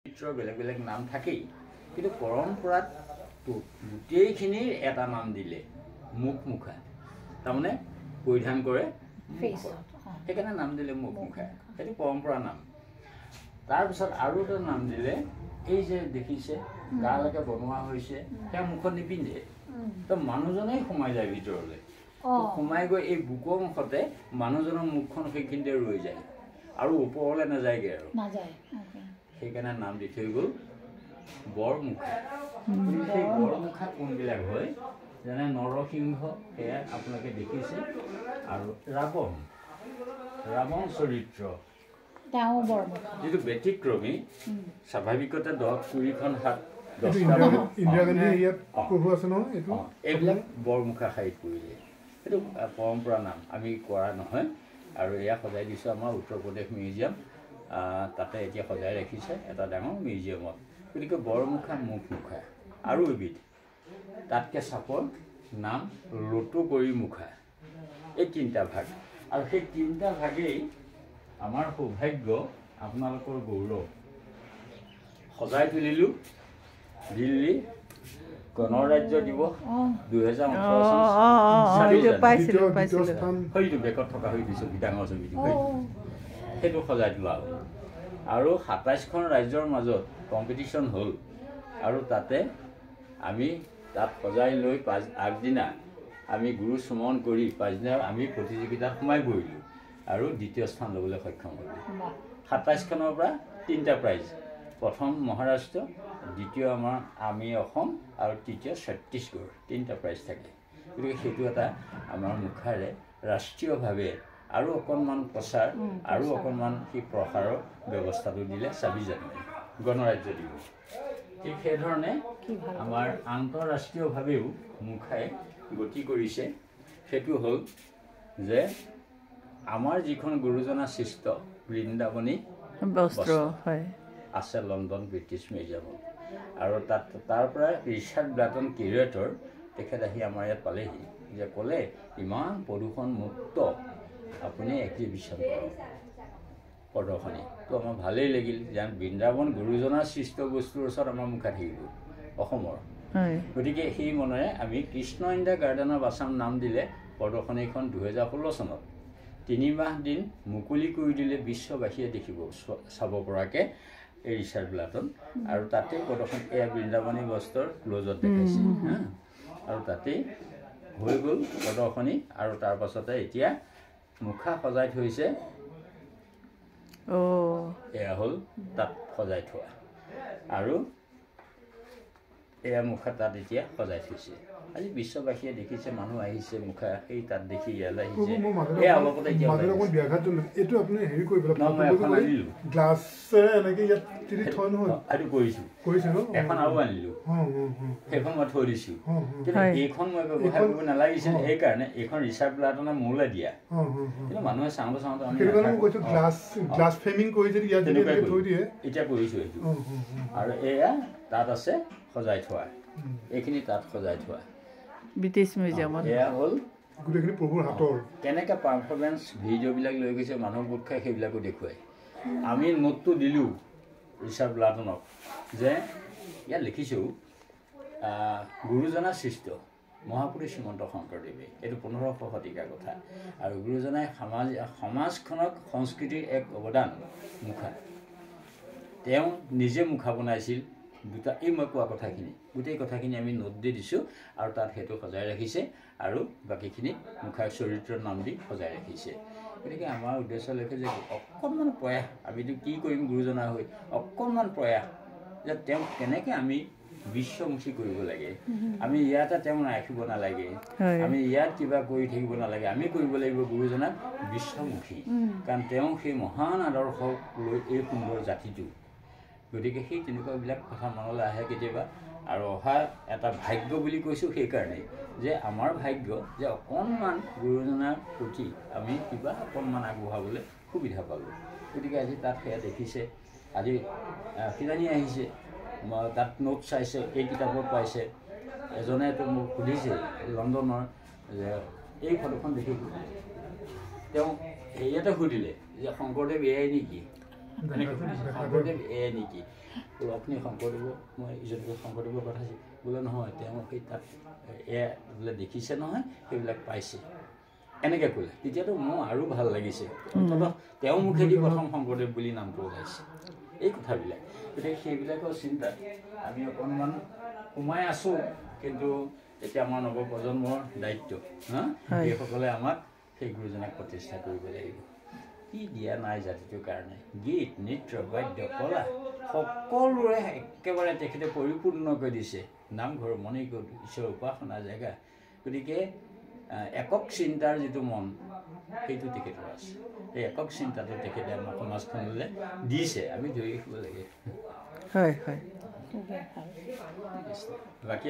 চৰিত্ৰৰ বেলেগ বেলেগ নাম থাকেই, কিন্তু পৰম্পৰাত গোটেইখিনিৰ এটা নাম দিলে মুখ মুখা, তাৰমানে পৰিধান কৰে, সেইকাৰণে নাম দিলে মুখ মুখা। সেইটো পৰম্পৰা নাম। তাৰপিছত আৰু এটা নাম দিলে, এই যে দেখিছে গালৈকে বনোৱা হৈছে, সেয়া মুখত নিপিন্ধে, তো মানুহজনেই সোমাই যায় ভিতৰলৈ। সোমাই গৈ এই বুকৰ মুখতে মানুহজনৰ মুখখন সেইখিনিতে ৰৈ যায় আৰু ওপৰলৈ নাযায়গৈ আৰু, সেইকাৰণে নাম দি থৈ গ'ল বৰমুখা। সেই বৰমুখা কোনবিলাক হয়, যেনে নৰসিংহ, সেয়া আপোনালোকে দেখিছে, আৰু ৰাৱণ, ৰাৱণ চৰিত্ৰ যিটো ব্যতিক্ৰমী, স্বাভাৱিকতে 10-20খন হাত, এইবিলাক বৰমুখা শাৰীত পৰিলে। সেইটো পৰম্পৰা নাম, আমি কৰা নহয়। আৰু এয়া সজাই দিছোঁ আমাৰ উত্তৰ প্ৰদেশ মিউজিয়াম, তাতে এতিয়া সজাই ৰাখিছে এটা ডাঙৰ মিউজিয়ামত। গতিকে বৰমুখা, মুখ মুখা। আৰু এবিধ তাতকৈ চাপৰ নাম লতুকৰি মুখা। এই তিনিটা ভাগ, আৰু সেই তিনিটা ভাগেই আমাৰ সৌভাগ্য, আপোনালোকৰ গৌৰৱ। সজাই তুলিলোঁ দিল্লী গণৰাজ্য দিৱস 2018 চন, সেইটো বেকত থকা সেইটো ছবি, ডাঙৰ ছবিটো, সেইটো সজাই তোলা হ'ল। আৰু 27খন ৰাজ্যৰ মাজত কম্পিটিশ্যন হ'ল, আৰু তাতে আমি তাত সজাই লৈ আগদিনা আমি গুৰু স্মৰণ কৰি পাছদিনা আমি প্ৰতিযোগিতাত সোমাই পৰিলোঁ আৰু দ্বিতীয় স্থান ল'বলৈ সক্ষম হ'লোঁ। 27খনৰ পৰা 3টা প্ৰাইজ, প্ৰথম মহাৰাষ্ট্ৰ, দ্বিতীয় আমাৰ আমি অসম, আৰু তৃতীয় ছত্তীশগড়, 3টা প্ৰাইজ থাকে। গতিকে সেইটো এটা আমাৰ মুখাৰে ৰাষ্ট্ৰীয়ভাৱে আৰু অকণমান প্ৰচাৰ আৰু অকণমান সেই প্ৰসাৰৰ ব্যৱস্থাটো দিলে 26 জানুৱাৰী গণৰাজ্য দিৱস। ঠিক সেইধৰণে আমাৰ আন্তঃৰাষ্ট্ৰীয়ভাৱেও মুখাই গতি কৰিছে। সেইটো হ'ল যে আমাৰ যিখন গুৰুজনা সৃষ্ট বৃন্দাবনী বস্ত্ৰ হয় আছে লণ্ডন ব্ৰিটিছ মিউজিয়ামত, আৰু তাত তাৰ পৰা ৰিচাৰ্ড ব্লাটন কিউৰেটৰ তেখেত আহি আমাৰ ইয়াত পালেহি, যে ক'লে ইমান প্ৰদূষণমুক্ত আপুনি এক্সিবিশ্যন কৰক, প্ৰদৰ্শনী। তো আমাৰ ভালেই লাগিল যে বৃন্দাবন গুৰুজনাৰ সৃষ্ট বস্তুৰ ওচৰত আমাৰ মুখা থাকিব অসমৰ। গতিকে সেই মনেৰে আমি Krishna in the garden of Assam নাম দিলে প্ৰদৰ্শনীখন 2016 চনত 3 মাহ দিন মুকলি কৰি দিলে বিশ্ববাসীয়ে দেখিব চাব পৰাকৈ এই ৰিচাৰ্ড ব্লাটন, আৰু তাতেই প্ৰদৰ্শন এয়া বৃন্দাবনী বস্ত্ৰৰ ক্ল'জত দেখাইছে, হা, আৰু তাতেই হৈ গ'ল প্ৰদৰ্শনী। আৰু তাৰ পাছতে এতিয়া মুখা সজাই থৈছে, এয়া হ'ল তাত সজাই থোৱা, আৰু এয়া মুখা তাত এতিয়া সজাই থৈছে। আজি বিশ্ববাসীয়ে দেখিছে, মানুহ আহিছে মুখা সেই তাত দেখি ইয়ালৈ আহিছে। এই অলপতে এতিয়া এইটো আপুনি হেৰি কৰি সেইটো কৰিছোঁ, এখন আৰু আনিলোঁ, সেইখন মই থৈ দিছোঁ। কিন্তু এইখন মই ব্যৱহাৰ কৰিব নালাগিছিল, সেইকাৰণে এইখন ৰিচাৰ্ড ব্লাটনে মোলৈ দিয়া। কিন্তু মানুহে চাওঁতে চাওঁতে আমি এতিয়া কৰিছোঁ এইটো। আৰু এয়া তাত আছে সজাই থোৱা, এইখিনি তাত সজাই থোৱা ব্ৰিটিছ মিউজিয়ামত। এয়া হ'ল গোটেইখিনি প্ৰভুৰ হাতৰ কেনেকৈ পাৰফৰ্মেঞ্চ ভিডিঅ'বিলাক লৈ গৈছে, মানুহ গোট খাই সেইবিলাকো দেখুৱায়। আমি নোটটো দিলোঁ ৰিচাৰ্ড ব্লাটনক যে ইয়াত লিখিছোঁ গুৰুজনা সৃষ্ট মহাপুৰুষ শ্ৰীমন্ত শংকৰদেৱে, এইটো 1500 শতিকাৰ কথা। আৰু গুৰুজনাই সমাজখনক সংস্কৃতিৰ এক অৱদান মুখা, তেওঁ নিজে মুখা বনাইছিল দুটা। এই মই কোৱা কথাখিনি গোটেই কথাখিনি আমি নোট দি দিছোঁ আৰু তাত সেইটো সজাই ৰাখিছে, আৰু বাকীখিনি মুখাৰ চৰিত্ৰৰ নাম দি সজাই ৰাখিছে। গতিকে আমাৰ উদ্দেশ্য লক্ষ্য যে অকণমান প্ৰয়াস, আমিতো কি কৰিম গুৰুজনা হৈ, অকণমান প্ৰয়াস যে তেওঁক কেনেকৈ আমি বিশ্বমুখী কৰিব লাগে। আমি ইয়াতে তেওঁক ৰাখিব নালাগে, আমি ইয়াত কিবা কৰি থাকিব নালাগে, আমি কৰিব লাগিব গুৰুজনাক বিশ্বমুখী, কাৰণ তেওঁ সেই মহান আদৰ্শক লৈ এই সুন্দৰ জাতিটো। গতিকে সেই তেনেকুৱাবিলাক কথা মনলৈ আহে কেতিয়াবা, আৰু অহা এটা ভাগ্য বুলি কৈছোঁ সেইকাৰণেই যে আমাৰ ভাগ্য যে অকণমান গুৰুজনাৰ প্ৰতি আমি কিবা অকণমান আগবঢ়াবলৈ সুবিধা পালোঁ। গতিকে আজি তাত সেয়া দেখিছে, আজি কিজানি আহিছে তাত নোট চাইছে, এই কিতাপত পাইছে। এজনেতো মোক সুধিছে লণ্ডনৰ যে এই ফটোখন দেখি তেওঁ ইয়াতে সুধিলে যে শংকৰদেৱ এয়াই নেকি? এনেকৈ সুধিছে, শংকৰদেৱ এ নেকি? বোলে আপুনি শংকৰদেৱৰ, মই ইজনকে শংকৰদেৱৰ কথা বোলে নহয়, তেওঁ সেই তাত এ বোলে দেখিছে নহয়, সেইবিলাক পাইছে, এনেকৈ ক'লে। তেতিয়াতো মোৰ আৰু ভাল লাগিছে, অন্ততঃ তেওঁৰ মুখেদি প্ৰথম শংকৰদেৱ বুলি নামটো ওলাইছে। এই কথাবিলাক, গতিকে সেইবিলাকৰ চিন্তাত আমি অকণমান সোমাই আছোঁ। কিন্তু এতিয়া আমাৰ নৱপ্ৰজন্মৰ দায়িত্ব, হা, সেইসকলে আমাক সেই গুৰুজনাক প্ৰতিষ্ঠা কৰিব লাগিব। কি দিয়া নাই জাতিটোৰ কাৰণে, গীত নৃত্য বাদ্য কলা সকলোৰে একেবাৰে তেখেতে পৰিপূৰ্ণকৈ দিছে। নামঘৰ মণিকূট ঈশ্বৰৰ উপাসনা জেগা। গতিকে একক চিন্তাৰ যিটো মন, সেইটো তেখেতৰ আছে। এই একক চিন্তাটো তেখেতে আমাৰ সমাজখনলৈ দিছে, আমি ধৰি ৰাখিব লাগে। হয় হয়। বাকী